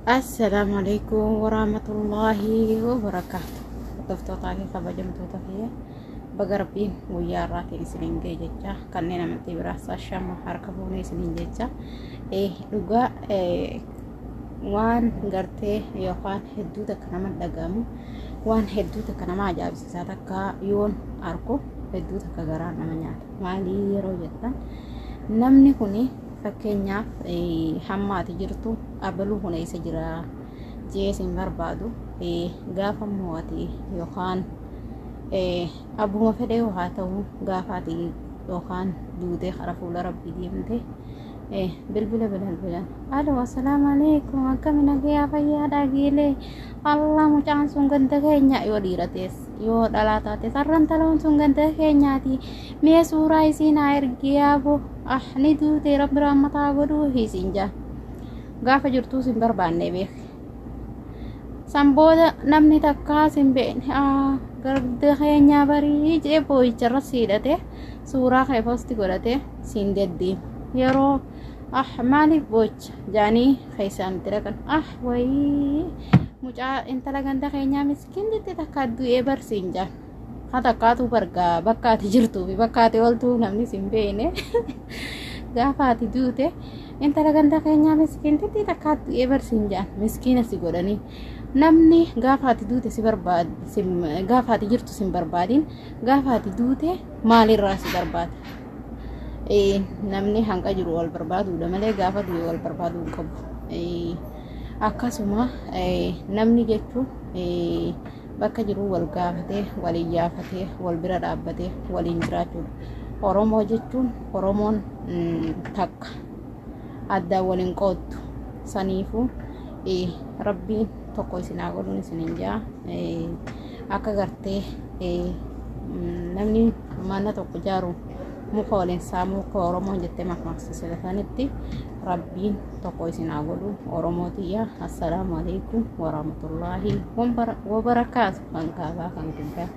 Assalaamu alaikum warahmatullaahi wabarakaatu. Hordoftootaa fi kabajamtoota kiyya baga Rabbiin guyyaa har'aatiin isiniin ga'e jecha kanneen amantii biraas ashama harka fuunee isiniin jecha dhugaa waan gartee yookaan hedduu takka nama dhaga'amu waan hedduu takka nama ajaa'ibsiisaa takka yoon arku hedduu takka garaa nama nyaata. Maalii yeroo jettan namni kuni fakkeenyaaf hamma ati jirtu abaluu kun eessa jira jee sin barbaadu gaafa immoo ati yookaan abbuma fedhee haa ta'u gaafa ati yookaan duutee kara fuula rabbii deemte bilbila bilbilan alo assalaamu alaikum akkami nagayaa fayyaadhaa geelee Allah mucaan sun ganda keenya yoo dhiira tees yoo dhalaa taate sarran taloon sun ganda keenyaati mee suuraa isii naa ergi yaabo ah ni duute rabbi rahmataa godhuu isiin jaa gaafa jirtuu sin barbaanne beek san booda namni takkaa sin beekne ganda keenyaa barii jee boo'icharra siidhate suuraa kee posti godhate siin deddeema yeroo ah maaliif boocha jaanii keessaan itti dhaqan ah wayii mucaa intala ganda keenyaa miskiintitti takka du'ee barsiin jaan ha takkaatu bargaa bakka ati jirtuu fi bakka ati ooltuu namni sin beekne gaafa ati duute intala ganda keenyaa miskiintitti takka du'ee barsiin jaan miskiina si godhanii namni gaafa ati duute si barbaad gaafa ati jirtu sin barbaadin gaafa ati duute maalirraa si barbaada namni hanqa jiru wal barbaaduudha malee gaafa du'e wal barbaaduu hin qabu. Akkasuma namni jechuun bakka jiru wal gaafatee wal iyyaafatee wal bira dhaabbatee waliin jiraachuudha. Oromoo jechuun Oromoon takka addaan wal hin qooddu. Saniifuu rabbiin tokko isin haa godhuun isiniin jaa akka gartee namni mana tokko jaaru muka waliin saamuu akka Oromoon jettee makmaaksise sanitti rabbiin tokko isin haa godhu Oromoo tiyya. Assalaamu alaikum warahmatullaahi wabarakaatu kan kaabaa kan kibbaa.